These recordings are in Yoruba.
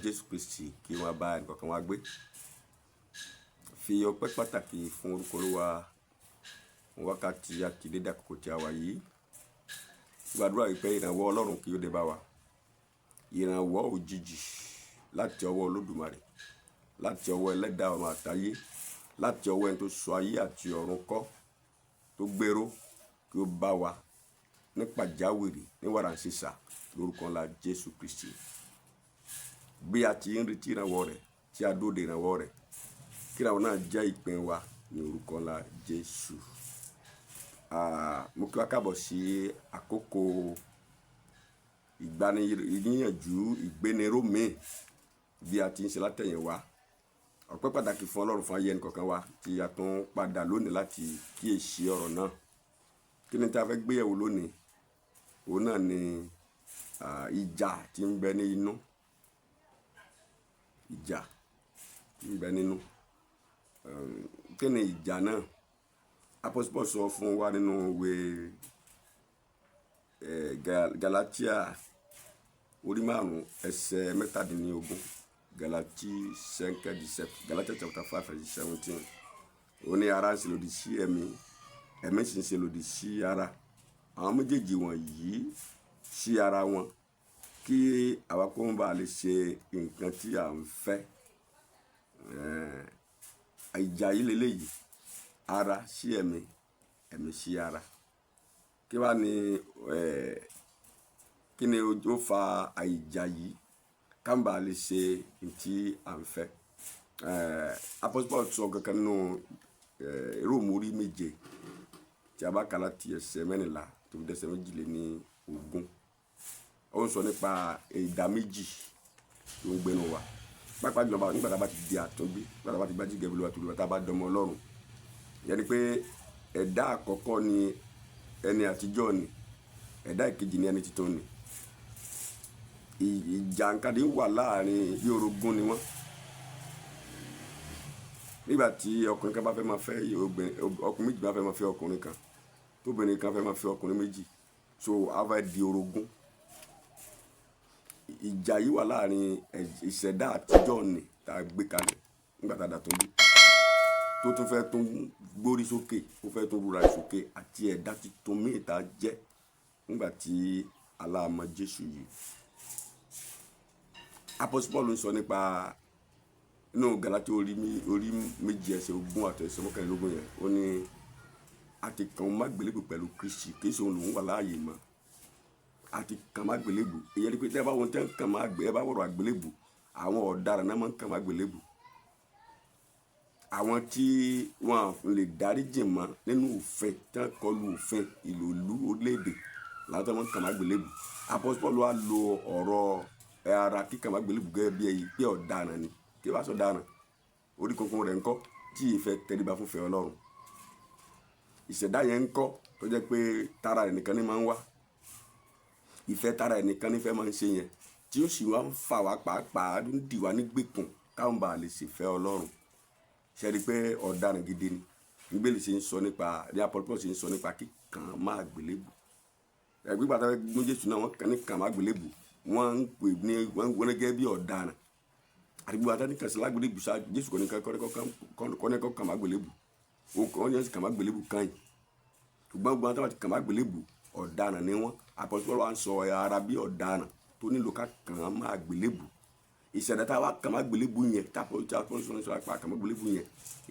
Jésù Kristi kí wọ́n bá ẹnìkọ̀ọ̀kan wa gbé. Fi ọpẹ́ pàtàkì fún orúkọ Olúwa fún wákàtí àti dédé àkókò tí a wà yìí. Gbàdúrà wípé ìrànwọ́ Ọlọ́run kí ó dé bá wa. Ìrànwọ́ òjijì láti ọwọ́ Olódùmarè, láti ọwọ́ ẹlẹ́dàá ọ̀run àtayé, láti ọwọ́ ẹni tó sọ ayé àti ọ̀run kọ́, tó gbèrò kí ó bá wa ní pàjáwìrì, ní wàràǹṣeṣà lórúkọ ńlá Jésù Kristi. Bí a ti ń retí ìrànwọ́ rẹ̀, tí a dúró de ìrànwọ́ rẹ̀, kí ìrànwọ́ náà jẹ́ ìpín wa ní orúkọ ńlá Jésù. Mo kí wa káàbọ̀ sí àkókò ìgbaniníyànjú ìgbéniró míì bí a ti ń ṣe látẹ̀yìnwá. Ọpẹ́ pàtàkì fún Ọlọ́run fún ayé ẹnì kọ̀ọ̀kan wa tí a tún padà lónìí láti kíyèsí ọ̀rọ̀ náà. Kí ni tí a fẹ́ gbé yẹ̀wò lónìí? Òun náà ni ìjà tí ń bẹ ní inú. Ìjà tí ń bẹ nínú. Kí ni ìjà náà? Apostle Paul sọ fún wa nínú ìwé Galatia orí 5 ẹsẹ̀ 17. Galatia 5:17. Galatia chapter 5 verse 17. Ó ní ara ń ṣe lòdì sí ẹ̀mí, ẹ̀mí sì ń ṣe lòdì sí ara. Àwọn méjèèjì wọ̀nyí sí ara wọn kí àwa kó má ba lè ṣe nǹkan tí à ń fẹ́. Ìjà yìí léleyìí, ara sí ẹ̀mí, ẹ̀mí sí ara. Kí wá ní, kí ni ó fa ìjà yìí ká má ba lè ṣe ohun tí à ń fẹ́? Apostle Paul sọ nǹkan nínú Róòmù orí 7 tí a bá kà láti ẹsẹ̀ 14 tó fi dé ẹsẹ̀ 22. Ó ń sọ nípa ìdá méjì tó ń gbénu wa. Pàápàá jùlọ nígbà tí a bá ti di àtúnbí, nígbà tí a bá ti gba Jésù gẹ́gẹ́ bí Olúwa àti Olùgbàlà, tí a bá dọmọ Ọlọ́run. Ìyẹn ni pé ẹ̀dá àkọ́kọ́ ni ẹni àtijọ́ ni, ẹ̀dá ìkejì ni ẹni titun ni. Ìjàǹkadì wà láàrin bí orogún ni wọ́n. Nígbà tí ọkùnrin kan bá fẹ́ máa fẹ́ obìnrin, ọkùnrin méjì bá fẹ́ máa fẹ́ ọkùnrin kan, tóbìnrin kan fẹ́ máa fẹ́ ọkùnrin méjì, so a fẹ́ di orogún. Ìjà yìí wà láàrin ìṣẹ̀dá àtijọ́ ni tá a gbé kalẹ̀ nígbà tí a dàtúnbí, tó tún fẹ́ tún gbórí sókè, ó fẹ́ tún rúra sókè àti ẹ̀dá titun míì tá a jẹ́ nígbà tí aláàmọ̀ Jésù yìí. Apostle Paul ń sọ nípa inú Galatia orí 7 ẹsẹ̀ 20 àti ẹsẹ̀ 21 yẹn. Ó ní a ti kàn má gbélébùú pẹ̀lú Kristi, kì í ṣe òun lòún wà láàyè mọ́. A ti kàn má gbélébùú. Ìyẹn ni pé tí ẹ bá wọn tí ẹ kàn má gbé, ẹ bá wọ̀rọ̀ àgbélébùú, àwọn ọ̀daràn náà máa ń kàn má gbélébùú. Àwọn tí wọ́n lè dáríjì mọ́ nínú òfin, tí wọ́n kọlu òfin ìlú orílẹ̀-èdè, làwọn tí wọ́n kàn má gbélébùú. Apostle Paul wá lo ọ̀rọ̀ ara kíkàn má gbélébùú gẹ́gẹ́ bí ẹyí pé ọ̀daràn ni. Kí wàá sọ ọ̀daràn? Orí kunkun rẹ̀ ńkọ́ tí ìfẹ́ tẹríba fún ìfẹ́ Ọlọ́run. Ìṣẹ̀dá yẹn ńkọ́ tó jẹ́ pé tara rẹ̀ nìkan ni máa ń wá. Ìfẹ́ tara rẹ̀ nìkan ní fẹ́ máa ń ṣe yẹn, tí ó sì wá ń fà wá pàápàá, ń dì wá ní gbèkùn ká má ba lè ṣe ìfẹ́ Ọlọ́run. Ṣé ẹ rí pé ọ̀daràn gidi ni? Bíbélì ṣe ń sọ nípa, ní Apostle Paul ṣe ń sọ nípa kíkàn má gbélébùú. Ẹgbẹ́ ìgbà tí wọ́n mú Jésù náà, wọ́n kàn ní kàn má gbélébùú. Wọ́n ń pè ní, wọ́n ń wọ́n gẹ́gẹ́ bí ọ̀daràn. Àti gbogbo àtàní kan sí lágbélébùú ṣá, Jésù kọ́ ní kọ́ kàn má gbélébùú. Ó kọ́ ní kàn má gbélébùú kan yìí. Ṣùgbọ́n gbogbo àwọn tí wọ́n ti kàn má gbélébùú, ọ̀daràn ni wọ́n. Apostle Paul wá ń sọ ara bí ọ̀daràn tó nílò ká kàn má gbélébùú. Ìṣẹ̀dá tí a wá kàn má gbélébùú yẹn, tí Apostle Paul sọ nípa kàn má gbélébùú yẹn,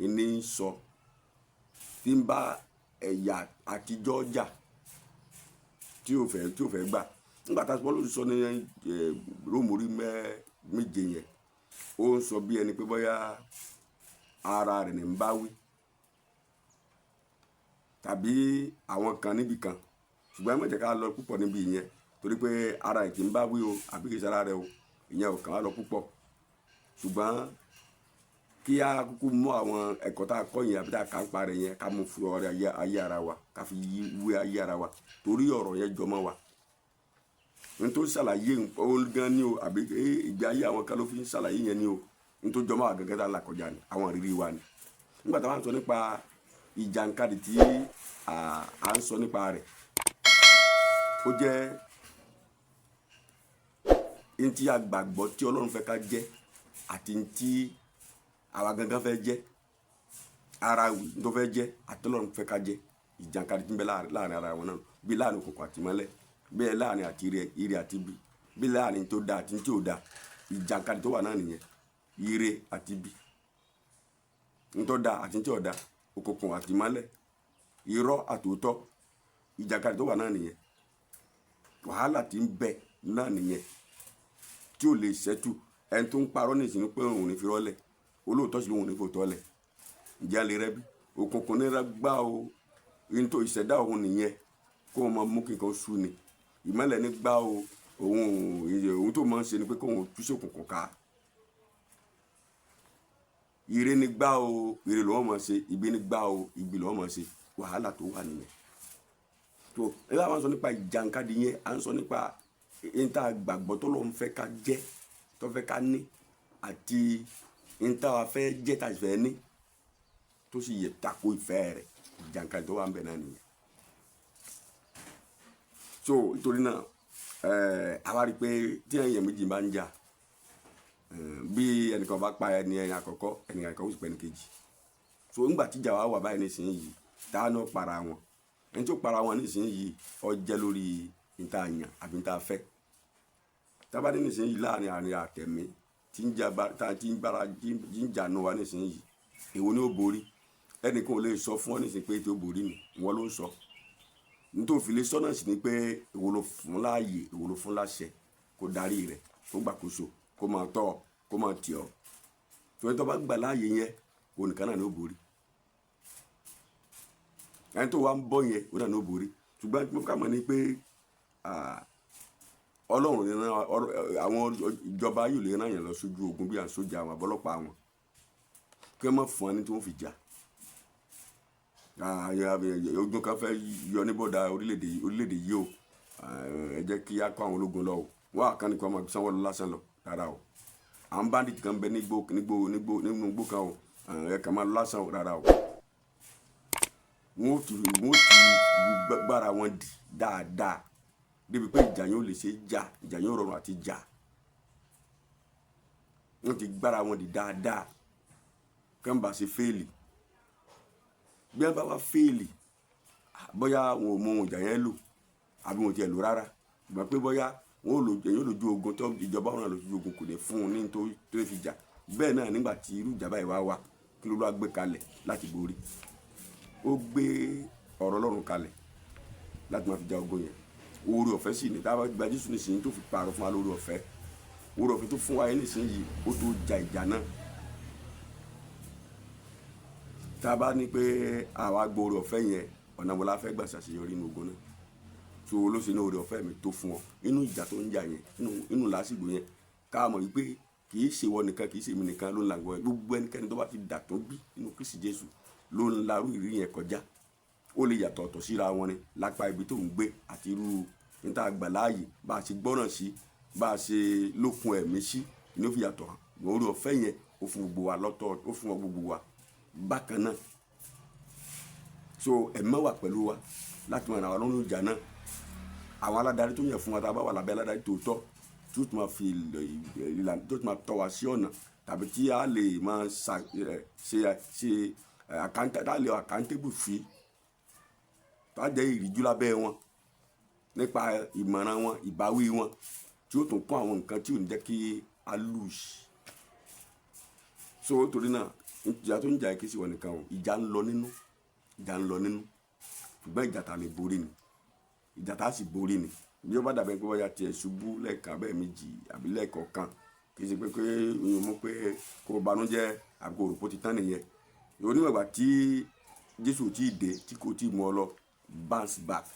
ìní ń sọ tí ń bá ẹ̀yà àtijọ́ jà tí ò fẹ́ gbà. Nígbà tí Apostle Paul sọ ní Róòmù orí 7 yẹn, ó ń sọ bí ẹni pé bóyá ara rẹ̀ ní ń bá wí tàbí àwọn kan níbi kan. Ṣùgbọ́n ẹ má jẹ́ ká lọ púpọ̀ níbi ìyẹn torí pé ara rẹ̀ tí ń bá wí o àbí kì í ṣe ara rẹ̀ o, ìyẹn ò kàn wá lọ púpọ̀. Ṣùgbọ́n kí á kúkú mú àwọn ẹ̀kọ́ tá a kọ́ yẹn àbí tá a kà ń pa rẹ̀ yẹn, ká mú fún ọ̀rẹ́ ayé ara wa, ká fi yí wé ayé ara wa torí ọ̀rọ̀ yẹn jọmọ́ wa. N tó ṣàlàyé òun gan ni o, àbí ìgbé ayé àwọn kan ló fi ń ṣàlàyé yẹn ni o. N tó jọmọ́ wa gangan tá a là kọjá ni, àwọn ìrírí wa ni. Nígbà tí a bá ń sọ nípa ìjàǹkadì tí à ń sọ nípa rẹ̀, ó jẹ́ Ntí a gbàgbọ́ tí Ọlọ́run fẹ́ ká jẹ́ àti ntí àwa gangan fẹ́ jẹ́, ara wì tó fẹ́ jẹ́ àti Ọlọ́run fẹ́ ká jẹ́, ìjàkadì tí ń bẹ láàrin ara wọn náà, bí láàrin òkùnkùn àti ìmọ́lẹ̀, bí láàrin àti ire àti ibi, bí láàrin tó da àti tí ò da, ìjàkadì tó wà náà nìyẹn. Ire àti ibi, ntọ́ da àti tí ò da, òkùnkùn àti ìmọ́lẹ̀, irọ́ àtòótọ́, ìjàkadì tó wà náà nìyẹn. Wàhálà tí ń bẹ náà nìyẹn tí ò lè ṣẹ́tù. Ẹni tó ń parọ́ nísìnyí pé òun ò ní fi rọ́lẹ̀, olóòótọ́ sì lóun ò ní fòótọ́ lẹ̀. Ǹjẹ́ a lè rẹ́ bí òkùnkùn ní rẹ́ gbá o? Ní tó ìṣẹ̀dá òun nìyẹn, kó o máa mú kí nǹkan sú ni. Ìmọ́lẹ̀ ní gbá o, òun tó máa ń ṣe ni pé kóun tú sí òkùnkùn ká. Ire ní gbá o, ire lòun máa ṣe. Ibi ní gbá o, ibi lòun máa ṣe. Wàhálà tó wà nìyẹn. Tó ẹ bá wọn sọ nípa ìjàkadì yẹn, à ń sọ nípa níta gbàgbọ́ tó lọ́n fẹ́ ká jẹ́, tó fẹ́ ká ní, àti níta wa fẹ́ jẹ́ tá a sì fẹ́ ní, tó sì yẹ tako ìfẹ́ rẹ̀. Ìjàkadì tó wà ń bẹ náà nìyẹn. So nítorí náà, àwa rí i pé tí èèyàn méjì bá ń jà, bí ẹnìkan bá pa ẹni àkọ́kọ́, ẹni àkọ́kọ́ ó sì pa ẹni kejì. So nígbà tí ìjà wa wà báyìí nísìnyí, tá a náà para wọn, ẹni tó para wọn nísìnyí ó jẹ́ lórí níta yàn àbí níta fẹ́. Tábàdé nísìnyí láàrin àárín àtẹ̀mí tí ń jà, tí ń bára tí ń jà nù wa nísìnyí, èwo ni ó borí? Ẹnìkan ò lè sọ fún ọ nísìnyí pé tí ó borí ni ìwọ ló ń sọ. Nítorí òfin lè sọ náà sì ni pé èwo ló fún láàyè, èwo ló fún láṣẹ kó darí rẹ̀, kó gbàkóso, kó máa tọ́ ọ, kó máa tì ọ́. Torí tó bá gbà láàyè yẹn, òun nìkan náà ni ó borí. Ẹni tó wá ń bọ̀ yẹn, òun náà ni ó borí. Ṣùgbọ́n mo ká mọ̀ ní pé Ọlọ́run ní rán àwọn ìjọba yóò lè rán yẹn lọ sójú ogun bí à ń sójà àwọn àbọ́lọ́pàá wọn, kí wọ́n má fún wọn ní tí wọ́n fi jà. Ogun kan fẹ́ yọ ní bọ́dà orílẹ̀-èdè yìí o, ẹ jẹ́ kí á kó àwọn ológun lọ o. Wọ́n á kàn ní kí wọ́n máa sanwó lọ lásán lọ rárá o. Àwọn bandit kan bẹ nígbó nígbó nígbó nínú igbó kan o, ẹ kàn máa lọ lásán o, rárá o. Wọ́n ti gbára wọn dì dáadáa débi pé ìjà yẹn ò lè ṣe jà, ìjà yẹn ò rọrùn àti jà. Wọ́n ti gbára wọn dì dáadáa kí wọ́n bá ṣe fail. Bí wọ́n bá wá fail, bóyá wọn ò mọ ohun ìjà yẹn lò àbí wọn ò tiẹ̀ lò rárá, ṣùgbọ́n pé bóyá wọn ò lò, èyàn ò lójú ogun tó ìjọba wọn lójú ogun kò lè fún un ní tó tó fi jà. Bẹ́ẹ̀ náà nígbà tí irú ìjà báyìí wá wá, kí ló wá gbé kalẹ̀ láti borí? Ó gbé ọ̀rọ̀ Ọlọ́run kalẹ̀ láti máa fi ja ogun yẹn. Oore ọ̀fẹ́ sì ni tá a bá gba Jésù nísìnyí tó fi pààrọ̀ fún wa lórí ọ̀fẹ́. Oore ọ̀fẹ́ tó fún wa yẹn nísìnyí, ó tó ja ìjà náà. Tá a bá ní pé àwa gbọ́ oore ọ̀fẹ́ yẹn, ọ̀nà wo la fẹ́ gbà ṣàṣeyọrí nínú ogun náà? So ló ṣe ní oore ọ̀fẹ́ mi tó fún ọ nínú ìjà tó ń jà yẹn, nínú làásìgbò yẹn. Ká mọ̀ wípé kì í ṣe ìwọ nìkan, kì í ṣe èmi nìkan ló ń la gbọ́. Gbogbo ẹnikẹ́ni tó bá ti dà tó bí nínú Kristi Jésù ló ń larú ìrírí yẹn kọjá. Ó lè yàtọ̀ ọ̀tọ̀ síra wọn ni lápá ibi tó ń gbé àti irú níta gbà láàyè, bá a ṣe gbọ́ràn sí, bá a ṣe lókun ẹ̀mí sí ni ó fi yàtọ̀ hàn. Oore ọ̀fẹ́ yẹn ó fún gbogbo wa lọ́tọ̀, ó fún gbogbo wa bákan náà. So ẹ̀mí wà pẹ̀lú wa láti máa ràn wá lọ́nà ìjà náà. Àwọn aládarí tó yàn fún wa, tá a bá wà lábẹ́ aládarí tòótọ́ tí ó tún máa fi ìlànà tó tún máa tọ́ wa sí ọ̀nà, tàbí tí a lè máa ṣe tá a lè accountable fi, tá a jẹ́ ìríjú lábẹ́ wọn nípa ìmọ̀ràn wọn, ìbáwí wọn, tí ó tún kún àwọn nǹkan tí ò ní jẹ́ kí a lose. So torí náà, ìjà tó ń jà kì í ṣe ìwọ nìkan o. Ìjà ń lọ nínú, ìjà ń lọ nínú, ṣùgbọ́n ìjà tá a lè borí ni, ìjà tá a sì borí ni. Bí ó bá dàbí pé bóyá tiẹ̀ ṣubú lẹ́ẹ̀kan bẹ́ẹ̀ méjì àbí lẹ́ẹ̀kọ̀ọ̀kan, kì í ṣe pé ìyẹn mú pé kó banújẹ́ àbí kó rò pé ó ti tán nìyẹn. Oníwọ̀n ìgbà tí Jésù ò tí ì dé, tí kò tí ì mú ọ lọ, bounce back,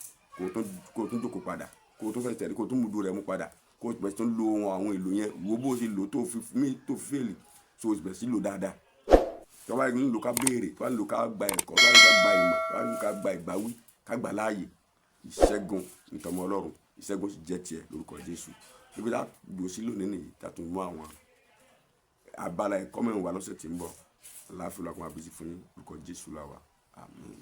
kó tún jókòó padà, kó tún fẹ́ tẹ̀lé, kó tún múdú rẹ̀ mú padà, kó bẹ̀rẹ̀ sí tún lo ohun àwọn èlò yẹn. Wo bó ṣe lò tó fi mí tó fi fail, so o sì bẹ̀rẹ̀ sí lò dáadáa. Tó bá ń lò ká béèrè, tó bá ń lò ká gba ẹ̀kọ́, tó bá ń lò ká gba ìmọ̀, tó bá ń lò ká gba ìbáwí, ká gbà láàyè. Ìṣẹ́gun ìtọ́mọ Ọlọ́run, ìṣẹ́gun sì jẹ́ tiẹ̀ lórúkọ Jésù. Ibi tá a dúró sí lónìí nìyí, tá a tún mú àwọn abala ẹ̀kọ́ mẹ́rin wá lọ́sẹ̀ tí ń bọ̀. Àlàáfíà Olúwa kó máa bí sí fún yín lórúkọ Jésù la wà. Àmín.